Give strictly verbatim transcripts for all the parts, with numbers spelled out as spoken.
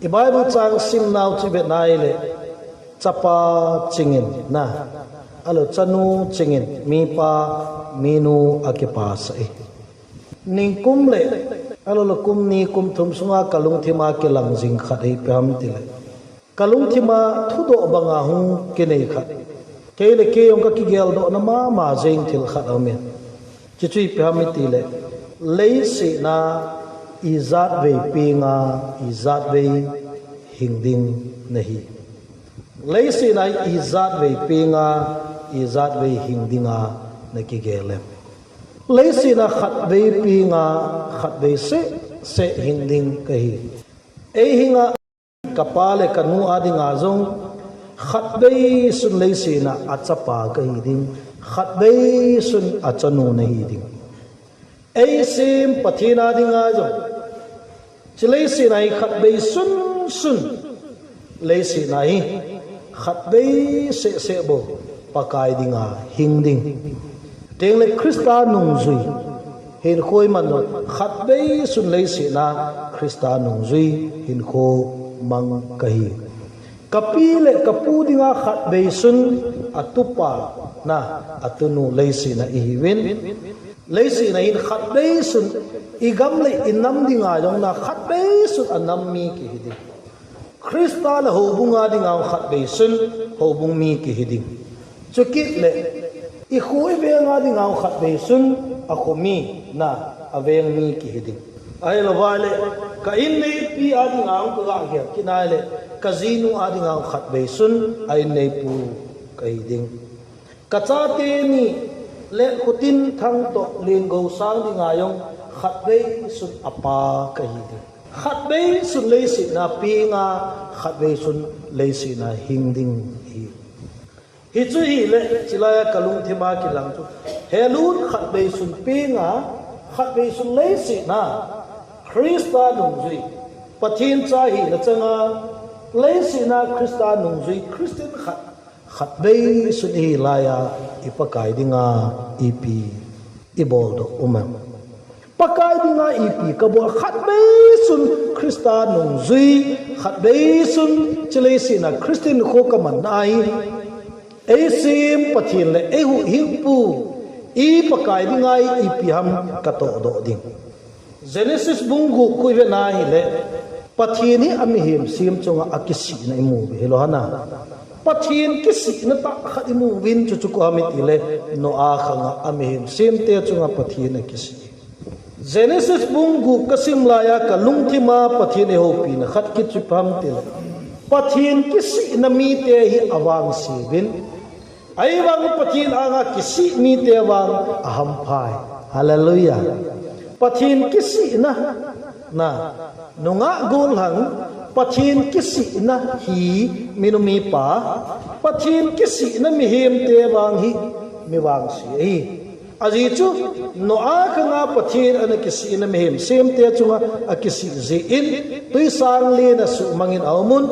I Bible chang simnau chu vetna ahile, chapa chingin na, ahilou chanu chingin mipa minu akipasah e. Ningkum le, ahilou le kum ni kum thum sunga kalungthima kilang jing khat hi ipi ham tile, kalungthima thudoh banga hung kinei khat, kei le kei jong kakigeldohna mama jeng thil khat aumin. Chuchu ipi ham itile, leiset a ijat vei penga ijat vei hing ding nahi. Leiset a ijat vei penga ijat vei hing dinga nakigel em? Leiset a khatvei penga khatvei sehseh hing ding kahi. Eihinga kapa le kanu adinga jong khatvei sun leiset a achapa kahi ding, khatvei sun achanu nahi ding. Eisem Pathen adinga jong, chu leiset a hi khatvei sunsun, leiset a hi khatvei sehseh bou Pakai dinga hing ding. Tengle Christa nungjui hinkho iman lou, khatvei sun leiset a Christa nungjui hinkho mang kahi. Kapi le kapu dinga khatvei sun atupa na atunu leiset a ihiuvin. Leiset a hin khatvei sun igam le inam dinga jong na khatvei sun anam mi kihi ding. Christa le houbung adinga khatvei sun houbung mi kihi ding. Chukit le ikho iveng adinga khatvei sun akho mi na aveng mi kihi ding. Ahilou vale ka inneipi adinga kaga gel kit nai le kajinu adinga khatvei sun ainneipu kahi ding. Kachate ni le Khutinthang toh Lengousang dinga jong khatvei sun apa kahi ding. Khatvei sun leiset a penga khatvei sun leiset a hing ding hi. Hichu hile chilai a kalungthima kilang chu, helun khatvei sun penga khatvei sun leiset a Christa nungjui, Pathen cha hina changa leiset a Christa nungjui Christian khat khatvei sun ihi laiya i Pakai dinga ipi ibol doh um em? Pakai dinga ipi kabol, khatvei sun Christa nungjui, khatvei sun chu leiset a Christian kho kaman nai. Eisem Pathen le eihuhhingpu i Pakai dinga ipi ham katoh doh ding. Genesis bung gup khu ivet na hile, Pathen hi amihem sem chunga akisihna imu uve, hilou ham? Pathen kisihna tah khat imu uvin, chuchu koi ham itile, Noah khanga amihem semte chunga Pathen akisih. Genesis bung gup kasim laiya kalungthima Pathen eihoupina khat kit chu ipi ham tile, Pathen kisihna mite hi avangse uvin. Ahivangin Pathen anga kisih mite vang ahamphai. Hallelujah. Pathen kisihna, na, nungah gollhang, Pathen kisihna hi minu mipa, Pathen kisihna mihemte vang hi mi vangse ahi. Ajeh chu Noah khanga Pathen ana kisihna mihem semte chunga akisih jeh in, twisang len a suhmangin aumun,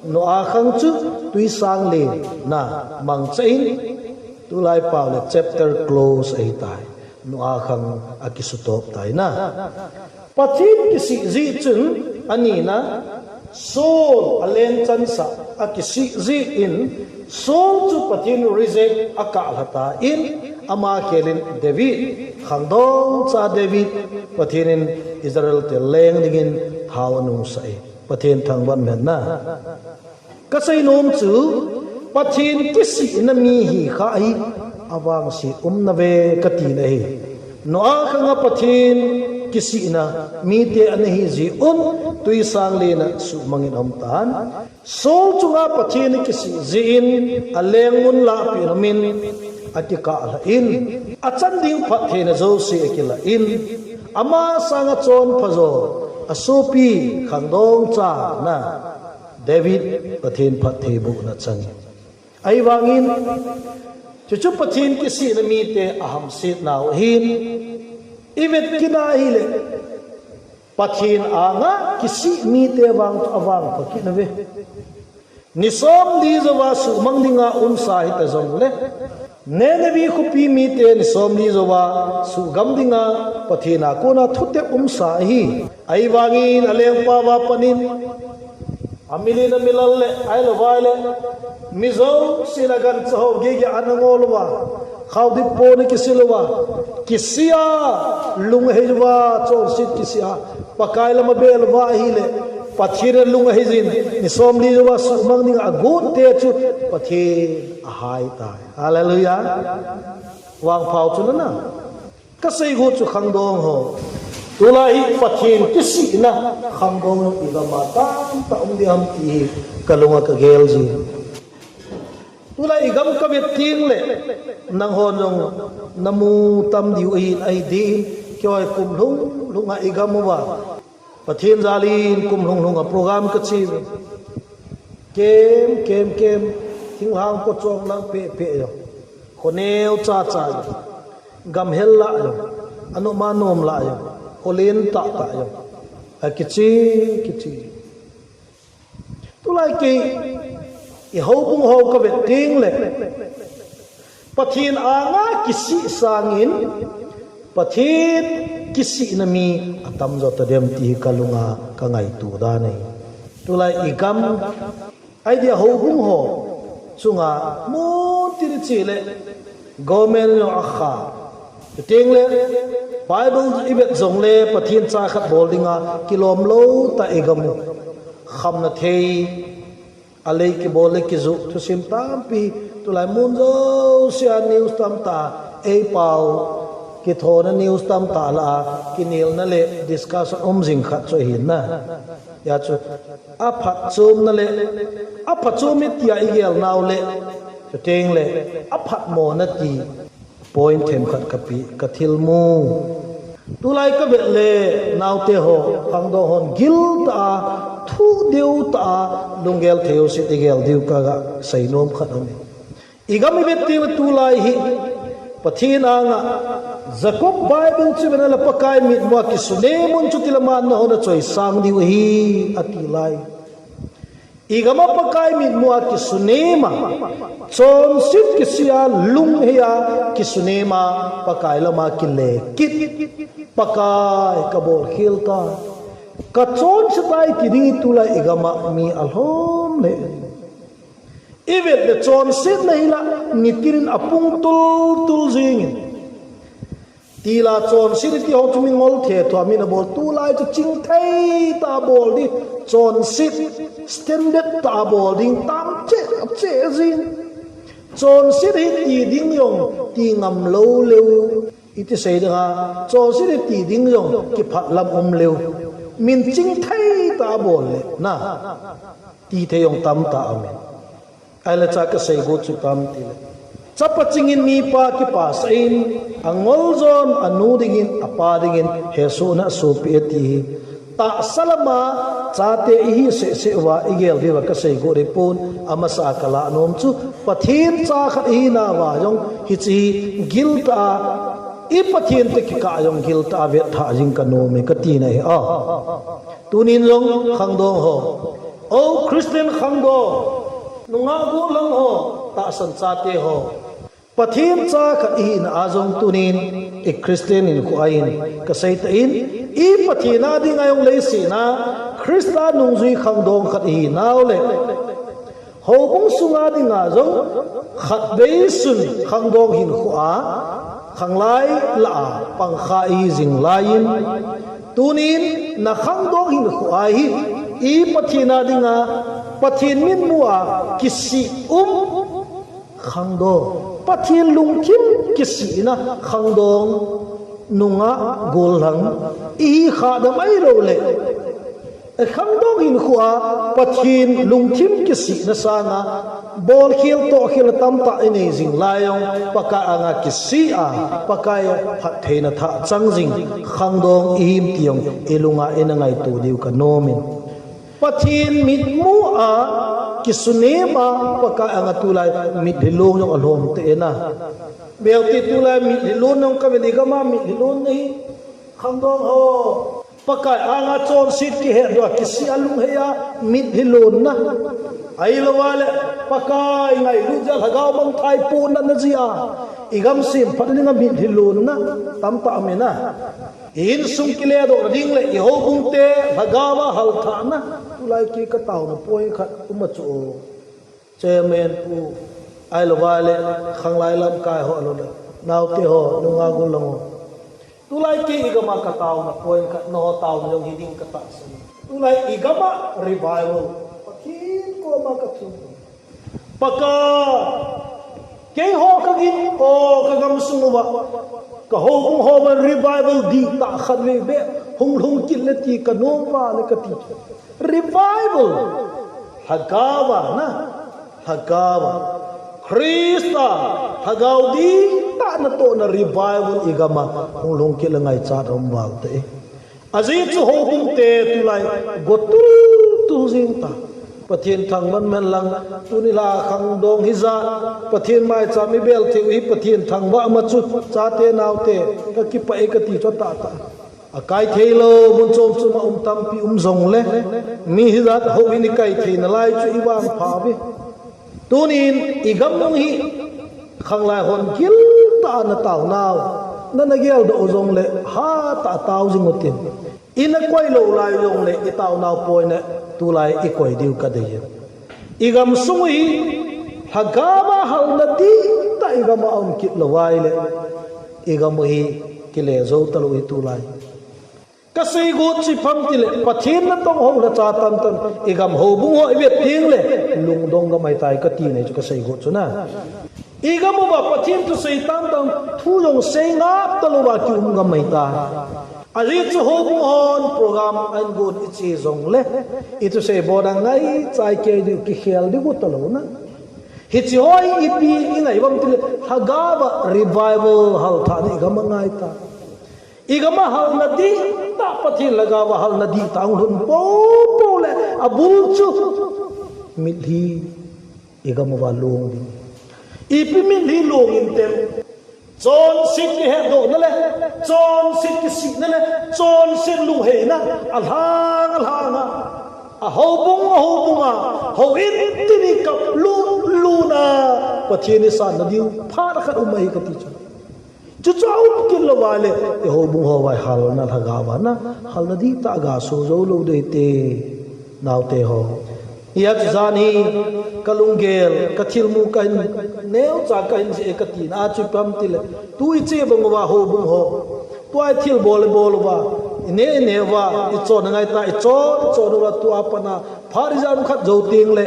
Noah khang chu twisang len a mangcha in, tulai pao le chapter close ahitai. Noah khang akisutop tai na. Pathen kisih jeh chun anina, Saul alengchansah akisih jeh in, Saul chu Pathen reject akah lhata in, ama khelin David, khangdong cha David, Pathen in Israel te leng dingin thao anungsah e. Pathen thangvah hen na. Kasei nom chu, Pathen kisihna mi hi kha hi avangse um nave kati na hi. Noah khanga Pathen kisihna mite ana hi jeh un, twisang len a suhmangin aum tan. Saul chunga Pathen kisih jeh in, aleng mun lahpeh nomin akikah lhah in, achan ding phattheina jouse akilah in, ama sanga chonpha jo, asopi khangdong cha na, David Pathen phattheibohna chang. Ahivangin, chuchu Pathen kisihna mite ahamsetnau ahin, ivet kit na hile, Pathen anga kisih mite vang chu avangpha kit nave. Ni somli jouva suhmang dinga umsa hita jongle, Nineveh khopi mite ni somli jouva suhgam dinga Pathen a kona thutep umsa ahi. Ahivangin alengpa va panin, Amilin amilal le, ahilouleh, mi jousen agancha ho geiya ana ngol uva, khaodip pon akisel uva, kisih a, lunghei uva, chonset kisih a, Pakai lam abel uva ahileh, Pathen in alung aheijin, ni somli jouva suhmang dinga agot te chu, Pathen ahai tai. Hallelujah. Vangphau chu nana. Kasei got chu khangdong ho. Tulai hi Pathen kisihna khangdong ho igam a tamtah um ding ham ti hi kalunga kagel jin. Tulai igam kavet teng le, nanghon jong namu tam diu ahin, ahi din, keiho kum lhung lhunga igam uva Pathen jalin kum lhung lhunga program kache. Kem, kem, kem, thinglhang pochong lang peh peh jong, khoneo cha cha jong, gamhel lah jong, anom anom lah jong, kholen tah tah jong, akiche, kiche. Tulai kei, i houbung ho kavet teng le, Pathen anga kisih sangin, Pathen kisihna mi atam jo tadem ti hi kalunga kangaito dan ahi. Tulai igam, ahi dia houbung ho chunga mun tin iche le, government jong akha. Chuteng le, Bible ivet jongle Pathen cha khat bol dinga kilom lou tah igam u. Khamna thei, alei kibol le kijoh thusim tampi, tulai mun jousea news tamtah, eipao kithona news tamtah lah a, kinelna le discussion um jing khat chu ahin na. Hijeh chun, aphatchomna le, aphatchom e tia igel nau le, chuteng le, aphatmona ti point themkhat kapeh, kathilmu. Tulai kavet le, naote ho, khangdong hon giltah a, thuh deuh tah a, lunggel thei jouse igel diu kaga seinom khat aum e. Igam ivet teng le tulai hi, Pathen anga, Jacob Bible chu ivet na le Pakai mitmua kisunem un chuti le aman nahon achoisang diu ahi, ati lai. Igam a Pakai mitmua kisunem a, chonset kisih a, lunghei a, kisunem a, Pakai lama kile kit. Pakai kabolkhel tai, kachonse tai ti ding hi tulai igam a mi alhom le. Ivet le chonsetna hi la, nitin in apung tul tul jingin. Tila chonset iti ho chu mi ngol thethu a min abol, tulai chu chingthei tah a bol ding, chonset standard tah a bol ding tam cheh cheh jing. Chonset hi ti ding jong ti ngam lou leu. Iti sei ding ham, chonset hi ti ding jong kiphat lam um leu. Min chingthei tah a bol le na, ti thei jong tamtah aum in. Ahile cha kasei got chu ipi ham itile, chapa chingin mipa kipasah in, angol jon anu dingin, apa dingin hesohna asopi e ti hi tahsa lama chate ihi seh seh uva igel diuva kasei got ahipon, amasa a kalah nom chu Pathen cha khat ihinauva jong hiche hi giltah a, i Pathen toh kikah a jong giltah a vetthah jing kanom e katina ahi. Tunin jong khangdong ho, o Christian khangdong, nungah gollhang ho, tahsan chate ho, Pathen cha khat ihina a jong tunin i Christian hinkhoa hin kasei tan, i Pathen a dinga jong leiset a Christa nungjui khangdong khat ihinau le, houbung sunga dinga jong khatveisun khangdong hinkhoa khanglai lah a pangkha ihi jing laiyin, tunin na khangdong hinkhoa hi i Pathen a dinga Pathen mitmu a kisih um khangdong, Pathen lungthim kisihna khangdong, nungah gollhang ihi khah dam ahilou le, khangdong hinkhoa Pathen lungthim kisihna sanga bolkhel tohkhel tamtah inei jing lai jong, Pakai anga kisih a, Pakai phattheina thah chang jing khangdong ihim ti jong ilunga ina ngaito diu kanom in. Pathen mitmu a kisunem a, Pakai anga tulai mitlhi long jong alhom tah e na. Bel ti tulai mitlhi long jong kavet le, igam a mitlhi long na hi khangdong ho, Pakai anga chonset kihetdoh a kisih a lunghei a mitlhi long na, ahilou le Pakai ngailut jeh a lhagao mangthah ponat na jeh a igam semphat dinga mitlhi long na tamtah aum e na. I insung kiledoh na ding le i houbung te lhagao a halthahna, tulai kei ka taona point khat um a chu o. Chairman pu, ahilou vai le, khanglai lamkai ho ahilou le, naote ho, nungah gollhang ho. Tulai kei i gam a ka taona point khat, nangho taona jong hi ding ka tahsan. Tulai i gam a revival, Pathen koma ka thum. Pakai, keiho ka gin, o ka gamsung uva, ka houbung ho uva revival dihtah khat veve hung lhung kit le ti ka nom uva le ka ti. Revival. Lhagao a na, lhagao a. Christa, lhagao dihtah natohna revival i gam a hung lhung kit le ngaichat a um val te. Ajeh chu houbung te tulai go tultul jing ta. Pathen thangvah man lang, tuni la khangdong hijat, Pathen maicham i bel theiu hi Pathen thangvah ma chu, chate naote, ka kipah e ka ti chu tahtah. A kai thei lou, mun chom chom a um tampi um jong le, mi hijat houin i kai thei nalai chu i vangpha uve. Tunin i gam nung hi khanglai hon giltah a na taonau, na na geldoh u jong le, hatah a tao jing utin. I na koi lou lai jong le, i taonau point a tulai i koi diu ka dei e. I gamsung u hi, lhagao a halna dihtah i gam a um kit lou vai le, i gam u hi kile jou talou hi tulai. Ka seigot chu ipi ham tile, Pathen natong ho lhacha tamtah, i gam houbung ho i vet teng le, lungdong gam ahitai ka ti nei chu ka seigot chu na. I gam uva Pathen thusei tamtah, thu jong sei ngap talou va ki um gam ahitai. Ajeh chu houbung hon program ahin gon i che jong le, i thusei bol a ngaicha i kei diu kikhel diu talou na. Hiche ho hi ipi i ngai uvam tile, lhagao a revival halthahna i gam a ngai ta. I gam a halna dihtah, Pathen lhagao a halna dihtah hung lhun popo le, abul chu mitlhi i gam uva long ding. Ipi mitlhi long in tem? Chonset kihetdohna le, chonset kisihna le, chonset lungheina, alhang alhang a, a houbung a houbung a, houin tin i kap lulun a, Pathen i sanna diu phat khat um ahi ka ti chu. Chuchu a um kit lou vai le, i houbung ho vai halna lhagao a na, halna dihtah ga so jou lou ding te, naote ho. Hijeh chun jan hi ka lunggel, ka thilmu ka hin, neocha ka hin jih e ka tina chu ipi ham tile, tu i che bang uva houbung ho, tua i thilbol i bol uva, i ne i ne uva, i chon angai ta, i chon i chon uva, tua pat a phat ijat khat jou teng le,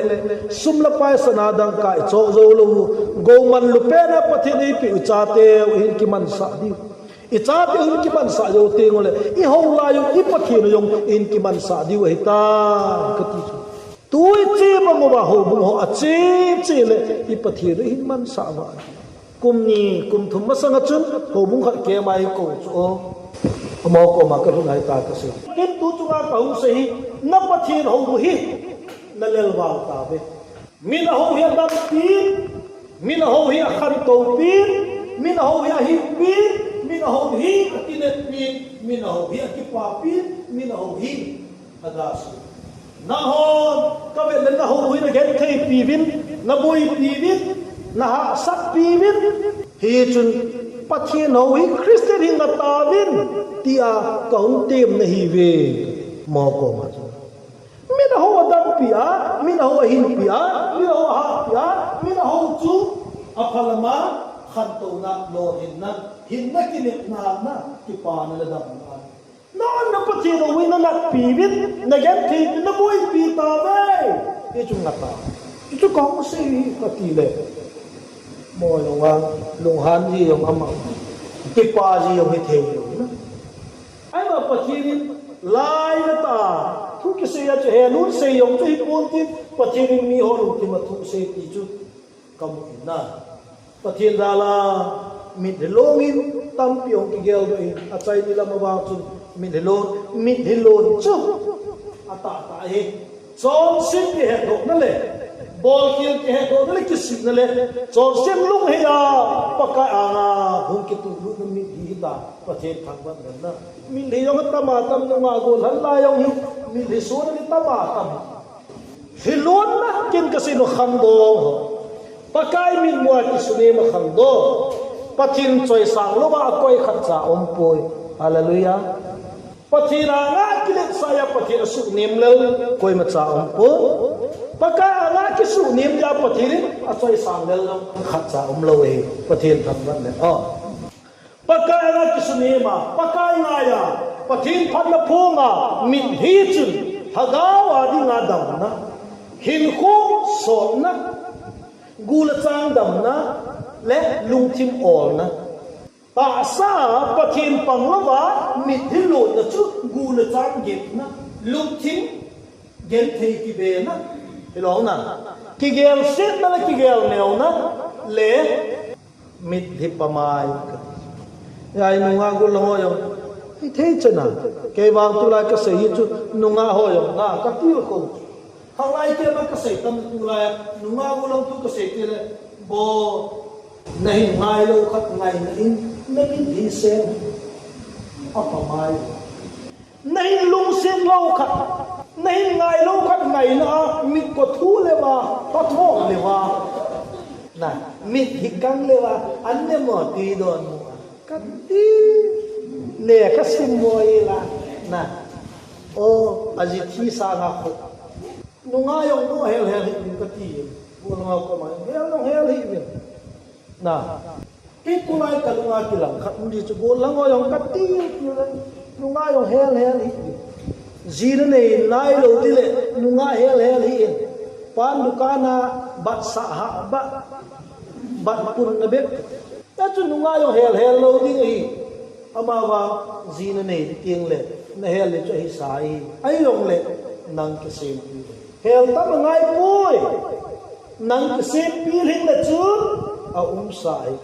sum le pai sana dangka i choh jou lou u, gou man lu pen a Pathen eipeh u, i chateu i hin kimansah diu. I chateu i hin kimansah jou teng u le, i hou lai u, i Pathen u jong i hin kimansah diu ahitai ka ti chu. Tu i che bang uva houbung ho a che che le, i Pathen u i hin mansah uva. Kum ni, kum thum masang a chun, houbung khat kem a i kou chu o. Amaho koma ka lhun ahitai ka sei. Ken tu chunga ka hung sei hi, na Pathen hou hi, na lel val tauve. Min a hou hi a dampi, min a hou hi a khantou pi, min a hou hi a hinpi, min a hou hi a kineppi, min a hou hi a kipapi, min a hou hi a gasu. Nahon, ka vet le na hou hi na genthei piuvin, na boipi uvin, na hahsat piuvin. Hichun, Pathen hou hi Christian hi na tauvin, tia ka hung tem na hiuve. Amaho koma chun. Min a hou a dampi a, min a hou a hinpi a, min a hou a hatpi a, min a hou chu a phalam a, khantouna, lolhinna, hinna kinepna, na kipana le damna. Na, na Pathen hou hi na natpi uvin, na genthei uvin, na boipi tauve. Hichu ngata. Hichu ka hung sei hi ka ti le. Mo jong a, lunghan ji jong ama. Kipa ji jong hi thei jong na. Ahivang Pathen in lainatah a, thu kisei a chu helun sei jong chu hi pon tin, Pathen in miho lungthim a thu sei ti chu ka mu in na. Pathen jal a, mitlhi long in, tampi hung kigeldoh in, achaini lam a vang chun, mitlhi long, mitlhi long chu, atahtah ahi. Chonset kihetdohna le, bolkhel kihetdohna le, kisihna le, chonset lunghei a, Pakai anga hung kituhlutna mitlhi hita, Pathen thangvah man na. Mitlhi jong atam atam, nungah gollhang lai jong hi, mitlhi sona hi tam atam. Lhilutna kin kasei nu khangdong ho. Pakai mitmu a kisunem a khangdong. Pathen choisang louva akoi khatcha aumpoi. Hallelujah. Pathen anga kiletsah a Pathen asuhnem lel koimacha aumpoi. Pakai anga kisuhnem a Pathen in achoisang lel jong khatcha umlou ahi. Pathen thangvah in. Pakai anga kisuhnem a, Pakai ngai a, Pathen phatna phong a mitlhi chun lhagao a dinga damna, hinkho sotna, gu le chang damna le lungthim olna. Tahsa a Pathen pang louva mitlhi lutna chu gu le chang gimna, lungthim genthei kibena, hilou na, kigelsetna le kigelneuna le mitlhi pamai. Hiche nungah gollhang ho jong hithei chan a, kei vang tulai kasei hi chu nungah ho jong na katilkhou. Khanglai te ma kasei tam tulai, nungah gollhang thu kasei tile, bo, nahin ngailou khat ngaina in, na mitlhi seng apamai. Nahin lungset lou khat, nahin ngailou khat ngaina a, mit kothu leuva, pathom leuva. Na, mitlhi kang leuva, an ne mo ti don mo. Kati, lekha sim mo ila. Na, o, aji thi sanga khu. Nungah jong mo hel hel hih in kati. Gollhang ho koma, hel jong hel hih in. Na. Kei tulai kalunga kilang khat um di chu gollhang ho jong kati, kati le. Nungah jong hel hel hih in. Ji nanei nailou tile, nungah hel hel hih in. Pan dukan a, bat sah ha, bat, bat pun na bep. Hichu nungah jong hel hel lou ding ahi. Amavang ji nanei teng le, nahel le chu ahisa ahi. Ahijongle, nang kisempi le. Hel tam angai poi. Nang kisempi lhing le chun, aumsa ahi.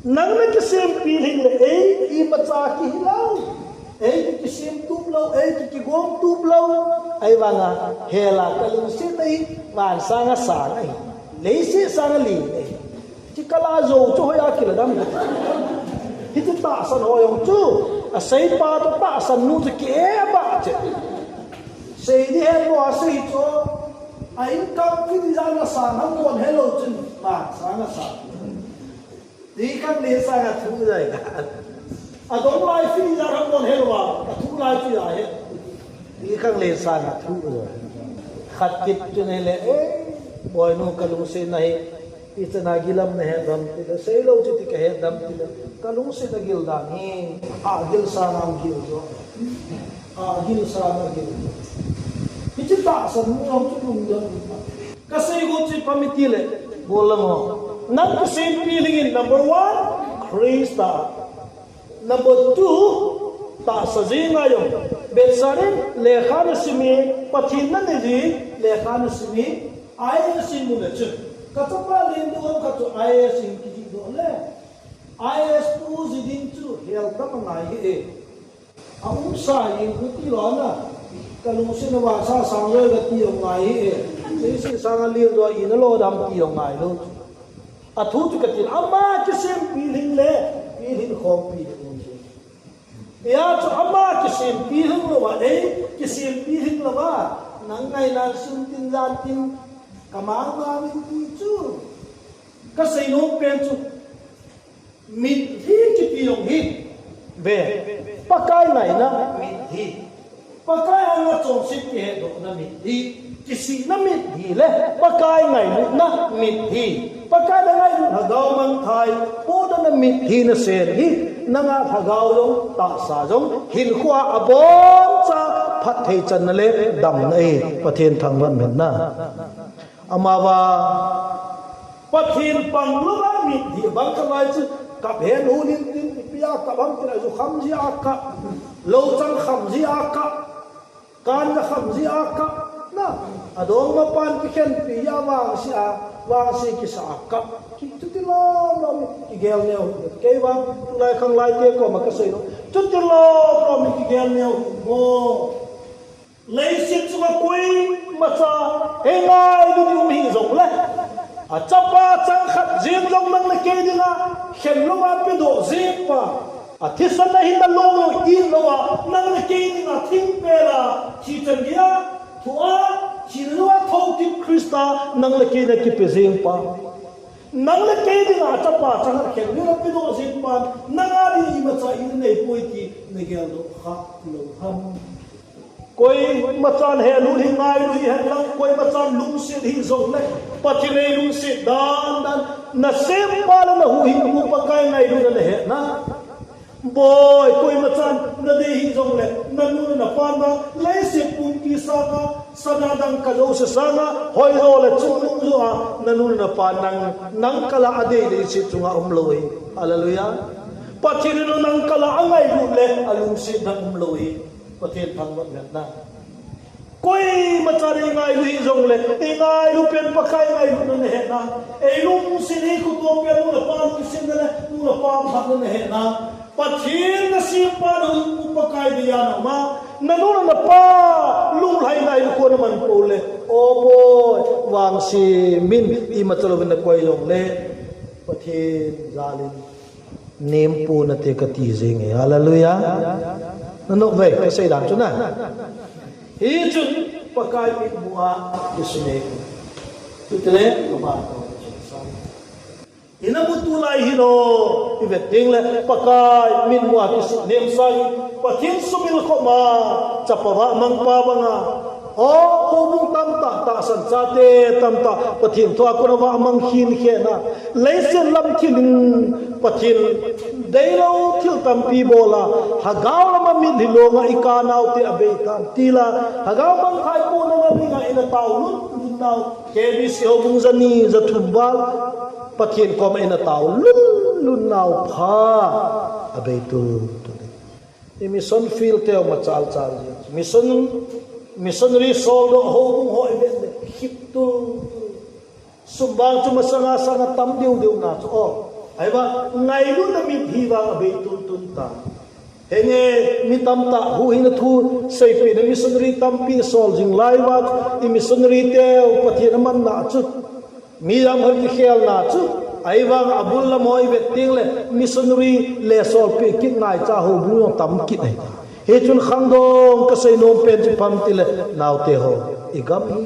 Nang nakisempi lhing le, ei, imacha kihi lou. Ei, ki, kisem tup lou, ei, ki, kigong tup lou. Ahivanga, hel a kalungset ahi, van sanga sang ahi. Leiset sanga len ahi. Hiche kala jou chu hoiya kila dam kati. Hiche tahsan ho jong chu, aseipa toh tahsan nu chu ki-e ba che. Sei di het mo asei chu, a income fifty thousand asang ham kon helou chun, ba sang asang. Ti kang le sang a thu jai ka. Adong lai fifty thousand ham kon helou a, athu lai chu ahe. Ti kang le sang a thu jai. Khat kit chu nei le, eh, boinu kalungset na hi. Ichan a gil ham nahet dam tile, seilou chu ti kahet dam tile, kalungset a gil dan hi, agil sanga gil jo. Agil sanga gil jo. Hiche tahsan mu jong chu lungdon. Kasei got chu ipi ham itile, gollhang ho. Nang kisempi lhing in number one, Christa. Number two, tahsa jeng a jong. Betsah in lekha nasim e, Pathen nanei jin, lekha nasim e, I A S in mu le chun. Kachapa lendoh ham khat chu I A S in kijihdoh le. I A S tu ji ding chu hel tam angai hih e. Aumsa jeng khu tilou na. Kalungset na vasa sang joi kati jong ngai hih e. Leiset sanga lendoh a ina lou dam ti jong ngailou. Athu chu kati le, ama kisempi lhing le, pilhin khompi le um jing. Hijeh chun ama kisempi lhing louva, ei, kisempi lhing louva, nang ngaina sun tin jan tin, kamang ma min ti chu. Kasei nom pen chu, mitlhi kiti jong hi. Ve, Pakai ngaina mitlhi. Pakai anga chonset kihetdohna mitlhi, kisihna mitlhi le Pakai ngailutna mitlhi. Pakai na ngailut lhagao mangthai, potdohna mitlhi nasen hi, nanga lhagao jong, tahsa jong, hinkhoa aboncha phatthei channa le damna ahi, Pathen thangvah in umhen. Amavang, Pathen pang louva mitlhi bang khat lai chu, kap hen hon in tin, ipi a kap ham tile, ju kham jeh a kap, lou chang kham jeh a kap, kan ja kham jeh a kap, na, adongma pan kikhenpi a vangse a, vangse kisa a kap, ki, chuti lom lom in kigel neo hih in, kei vang, tulai khanglai te koma kasei nom, chuti lom lom in kigel neo hih in mo. Leiset chunga koimacha, hei ngailu ding um hih jongle, achapa chang khat jeng jong nang le kei dinga, khen louva pedoh jeng pa. Athisan a hin nalong lou, it louva, nang le kei dinga thingpel a, thi chan geiya, thua, thina louva, thokit Christa, nang le kei na kipe jeng pa. Nang le kei dinga chapa chang khen, nang le pedoh jing pan, nang a ding imacha inei poi ti nagel doh kha lou ham? Koima chan helut hi ngailu hihen lang, koima chan lungset hijongle, Pathen in lungset dan dan, nasempa le nahuhhingpu Pakai ngailutna nahe na. Boi, koima chan nadei hijongle, nanu napa na, leiset pumpi sanga, sana dangka jouse sanga, hoijo le chungnung jo a, nanu napa nang, nang kala adei leiset chunga umlou hi. Hallelujah. Pathen in nang kala angailut le, alungset dan umlou hi. Pathen thangvah ngen na. Koima chan ingailu hijongle, ingailu pen Pakai ngailutna nahe na. Eilungset hi khuto pen nu le pa lungsetna le, nu le pa phatna nahe na. Pathen nasempa nahuhhingpu Pakai dei a naum a, nanu napa lunglhai ngailu kho naman pou le, o boi, vangsemin imacha louvin nakoi jongle, Pathen jalin nempon nate kati jenge. Hallelujah. Nanop ve, kasei dan chu na. Hichun Pakai mitmu a kisune. Chutile, kaba to. Ina mu tulai hilou, ivet ding le, Pakai mitmu a kisune sang, Pathen sumil khoma, chapa vahmang pa banga. O, houbung tamtah, tahsan chate tamtah, Pathen thu a kona vahmang khin khena. Leiset lam thil in Pathen deilou thil tampi bola, lhagao lama mitlhi longa ika naote abei tan tila, lhagao mangthai pona dinga ina tao lun lun nau, K B C houbung jani jathum val, Pathen koma ina tao lun lun nau pha abei tul tul. I mission field teu machal chal jeng. Mission, missionary soldoh houbung ho ivet le khip tul tul. Sum vang chu masanga sanga tam deu deu na chu o. Ahivang ngailutna mitlhi vang abei tul tul ta. Henge, mi tamtah huhhingna thu seipehna missionary tampi sol jing lai vang, i missionary teu Pathen amanna chu. Mi jam hon kikhelna chu, ahivang abul lam ho ivet ding le, missionary le solpeh kit ngaicha houbung jong tam kit ahi. Hichun khangdong kasei nom pen chu ipi ham itile, naote ho, igam hi,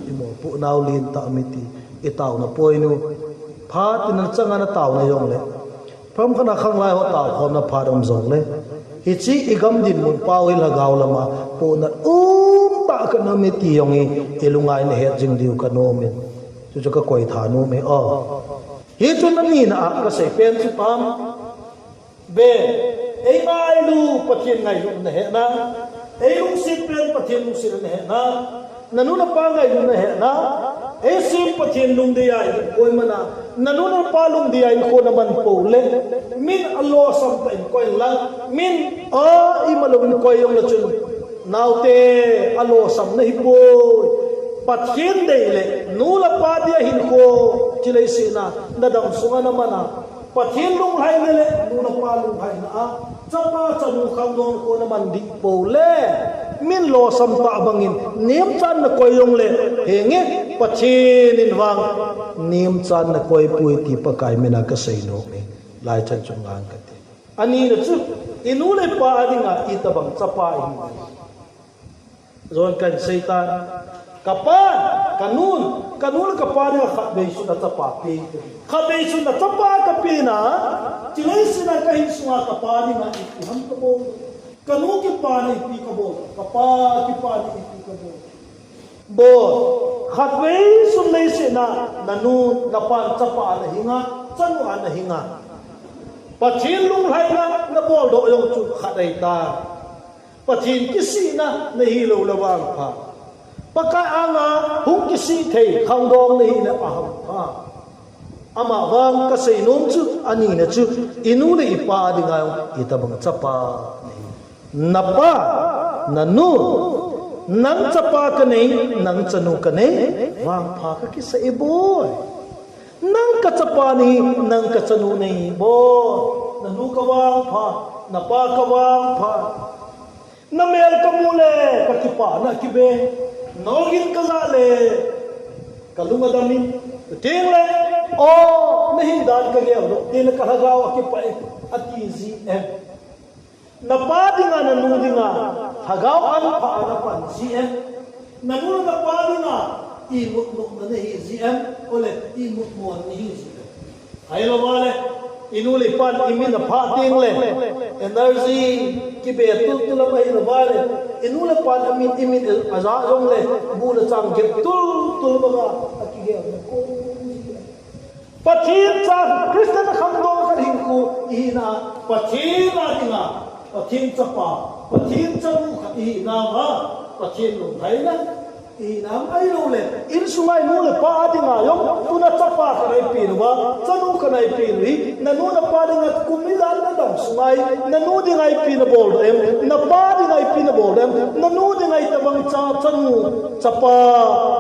imopoh nau lentah um e ti, itaona poinu, phat in nachanga nataona jongle, pam khat a khanglai ho taokhomna phat um jongle, hiche igam dinmun pau hi lhagao lama, pohnat umtah khat um e ti jong hi, ilunga ihet jing diu kanom in. Chuchu kakoi tha nom e, o. Hichun anina a kasei pen chu ipi ham. Ve, eingailu Pathen ngailutna nahe na. Eilungset pen Pathen lungsetna nahe na. Nanu napa ngailutna nahe na. Eisem Pathen lungdei a ihin koi mana. Nanu napa lungdei a ihin kho naman pou le. Min alosam tah in koi inlang. Min a imalou in koi jongle chun. Naote, alosam nahipoi. Pathen dei le, nu le pa dia hinkho, chule sena, nadam sunga namana. Pathen lunglhaina le, nu le pa lunglhaina a, chapa chanu khangdong kho naman ding pou le, min losam tah bangin, nemchan nakoi jongle, henge, Pathen in vang, nemchan nakoi poi ti Pakai mina kasei nom e. Laichan chunga ngan kate. Anina chu, inu le ipa a dinga itobang chapa ihiuve. Jon kahin sei tan. Kapan, kanun, kanu le kapa dinga khatvei chun achapa pe. Khatvei chun achapa kape na, chule sena kahin sunga kapa dinga ipi ham kabol. Kanu kipana ipi kabol. Kapa kipana ipi kabol. Boi, khatvei chun leiset a, nanu, napan chapa nahinga, chanu a nahinga. Pathen lunglhaina nabol doh jong chu khat ahitai. Pathen kisihna nahilou le vangpha. Pakai anga hung kisih thei khangdong nahi le ahampha. Amavang kasei nom chu, anina chu, inu le ipa dinga jong, itobang chapa nahi. Napa, nanu, nang chapa kanei, nang chanu kanei, vangpha kakisa e boi. Nang kachapa nahi, nang kachanu nahi boi. Nanu kavangpha, napa kavangpha. Namel kamu le, kakipana kibe. Nogin kajah le, kalung adamin. Tengle, o, nahin dan kagel doh. Tengle kalhagao akipah e, ati ji em. Napa dinga, nanu dinga, lhagao an pha ana pan ji em. Nanu napa dinga, imut mut na nahi ji em. Ole, imut mut nahi ji em. Ahilou vale, inu le ipan imin apha teng le, energy kibe tultul am ahilou vale, inu le ipan amin imin aja jong le, bu le chang gep tultul banga akigel na ko. Pathen cha Christian khangdong khat hinkho ihina, Pathen a dinga, Pathen chapa, Pathen chanu khat ihina ma, Pathen lunglhaina ihina, ahilou le, insunga inu le ipa a dinga jong, tuna chapa khat eipe uva, chanu khat eipe u hi, nanu napa dinga kum ijat nadam sunga hi, nanu dinga ipi nabol em, napa dinga ipi nabol em, nanu dinga itobang cha, chanu, chapa,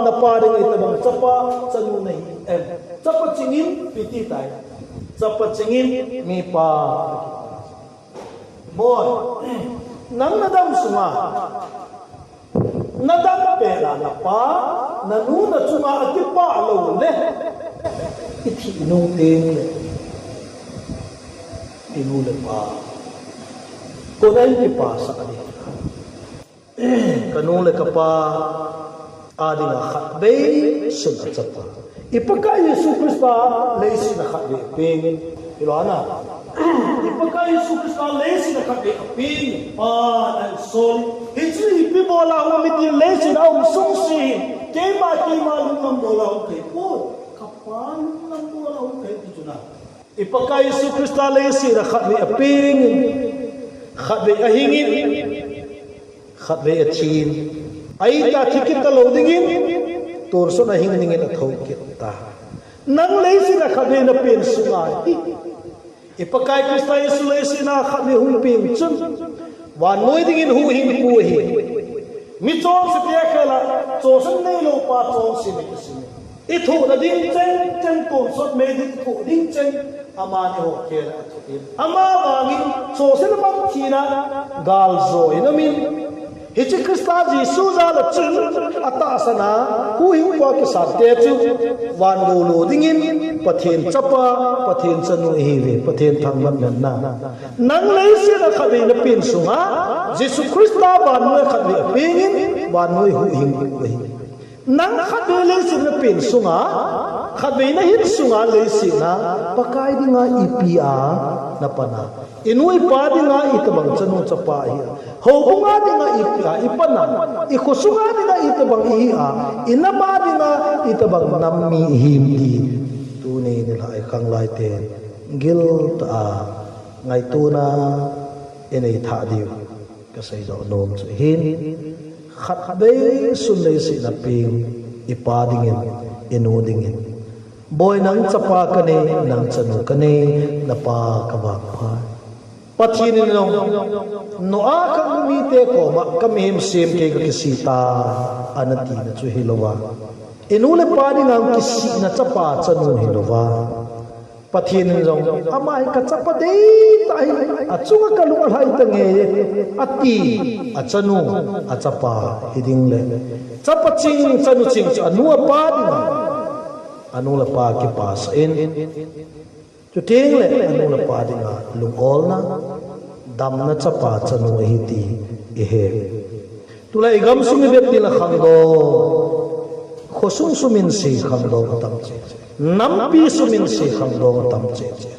napa dinga itobang chapa, chanu nahi em. Chapa chingin, ipi ti tai. Chapa chingin, mipa. Boi, nang nadam sunga, nadam pela napa, nanu nachunga akipah lou le, ithi nung teng le, inu le ipa, kona in kipasah ding. Kanu le kapa a dinga khatvei sun a chapa. I Pakai Jesu Christa leiset a khatvei apeng. Hilou na. I Pakai Jesu Christa leiset a khatvei apeng. Pa nan sol. Hichu ipi bola hung um ham iti leiset a um sung si. Keima, keima lunglam bola hung um thei poi. Kapa lunglam bola hung um thei ti chu na. I Pakai Jesu Christa leiset a khatvei apeng in, khatvei ahing in, khatvei athi in. Ahi ta thi kit talou dingin, tonsot a hing dingin athou kit ta. Nang leiset a khatvei napen sunga hi. I Pakai Christa Jesu leiset a khatvei hung peng chun. Vannoi dingin huhhingpu ahi. Mi chonse te khel a, chonse neilou pa chonse mi kasei. I thohna ding cheng cheng tonsot mei ding i thoh ding cheng amani ho khel a athoh in. Ama vangin chonse le man thina gal jo in amin. Hiche Christa Jesu jal a chun atahsan a huhhingpu a kisan te chu van gou lo dingin Pathen chapa, Pathen chanu ihiuve, Pathen thangvah in umhen. Nang leiset a khatvei napen sunga, Jesu Christa vannoi a khatvei apeng in, vannoi huhhingpu ahi. Nang khatvei leiset napen sunga, khatvei nahin sunga leiset a, Pakai dinga ipi a napan a. Inu ipa dinga itobang chanu chapa ihi a. Houbung a dinga ipi a ipan a. I khosunga dinga itobang ihi a. I nam a dinga itobang nam mi ihim ti. Tuni nilhah i khanglai ten giltah a ngaitona inei thah diu. Kasei doh nom chu ahin, khatvei sun leiset a peng, ipa dingin, inu dingin. Boi nang chapa kanei, nang chanu kanei, napa kavangphat. Pathen in jong, Noah kang mite koma, kamihem sem kei kakisih tai, ana tina chu hilouva. Inu le ipa dinga kisihna chapa chanu hilouva. Pathen in jong, ama hi kachapa deitah ahi, achunga kalunglhai tange, ati, achanu, achapa, hiding le. Chapa ching, chanu ching, chu anu apa dinga. Anu le apa kipasah in. Chuteng le, anu le apa dinga, lungolna, damna chapa chanu ahi ti, ihe. Tulai i gamsung i vet ding le khangdong. Khosung suminse khangdong atam cheh cheh. Nampi suminse khangdong atam cheh cheh.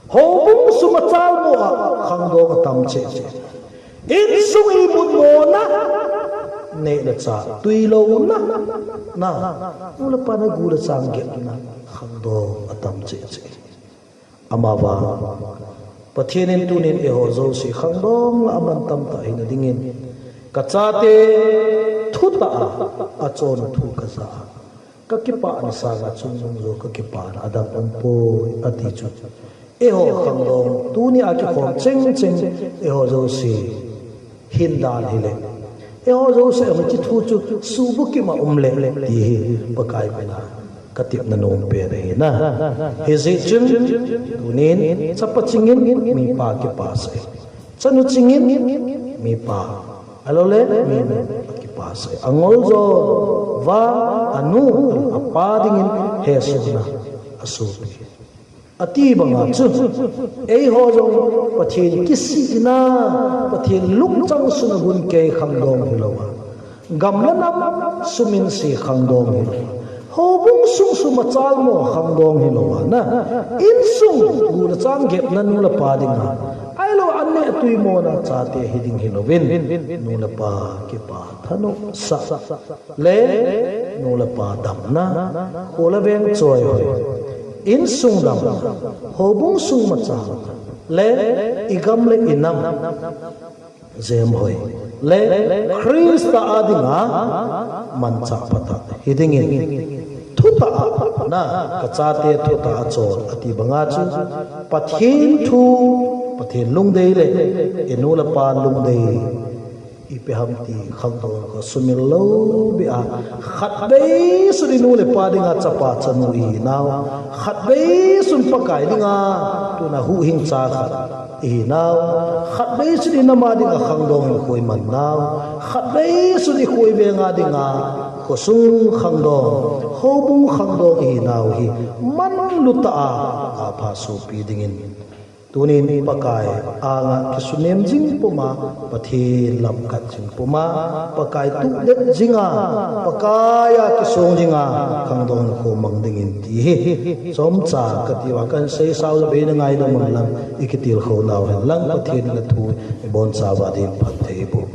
Houbung sum achalmo a khangdong atam cheh cheh. Insung imutmona. Neh le chah, twi louna. Na. Nu le pa na gu le chang gelna. Khangdong atam cheh cheh. Amavang, Pathen in tunin eiho jouse khangdong lah a aman tamtah hina dingin, kachate thutah a, achonna thu kaja a, kakipahna sanga chungnung jo kakipahna adang umpoi, ati chu. Eiho khangdong, tuni a kikhom chengcheng, eiho jouse. Hin dan hile. Eiho jouse hiche thu chu subukim a um le ti hi Pakai mina katepna nom pen ahi na. Hijeh chun tunin chapa chingin mipa kipasah e. Chanu chingin mipa. Ahilou le minu kipasah e. Angol jo va anu apa dingin hesohna asopi. Ati banga chu, eiho jong Pathen kisihna, Pathen lungchang suna hun kei khangdong hilou a. Gam le nam suminse khangdong hilou a. Houbung sung sumachal mo khangdong hilou a na. Insung nu le chang gepna nu le pa dinga. Ahilou a neh tui mona chate hiding hilouvin. Nu le pa kipa thanom sah. Le nu le pa damna. Kho le veng choi hoi. Insung damna. Houbung sung machal. Le igam le inam. Jem hoi. Le Christa a dinga manchah phatah hidingin. Thutah a na kachate thutah a chol ati banga chu. Pathen thu, Pathen lungdei le, inu le pa lungdei. Ipi ham ti khangdong ko sumil lou bia. Khatvei sun inu le pa dinga chapa chanu ihinau. Khatvei sun Pakai dinga tuna huhhing cha khat ihinau. Khatvei sun inam a dinga khangdong in kho iman nau. Khatvei sun ikho ivenga dinga khosung khangdong. Houbung khangdong ihinau hi manlutah a, apha sopi dingin. Tunin Pakai anga kisunem jing puma, Pathen lamkat jing puma, Pakai tuhdet jinga, Pakai a kisong jinga, khangdong kho mang dingin ti hi. Chomcha kati uva kahin seisau le beina ngaidam un lang, ikitilkhou nau hen lang, Pathen in athu ibonchauva din phatthei boh.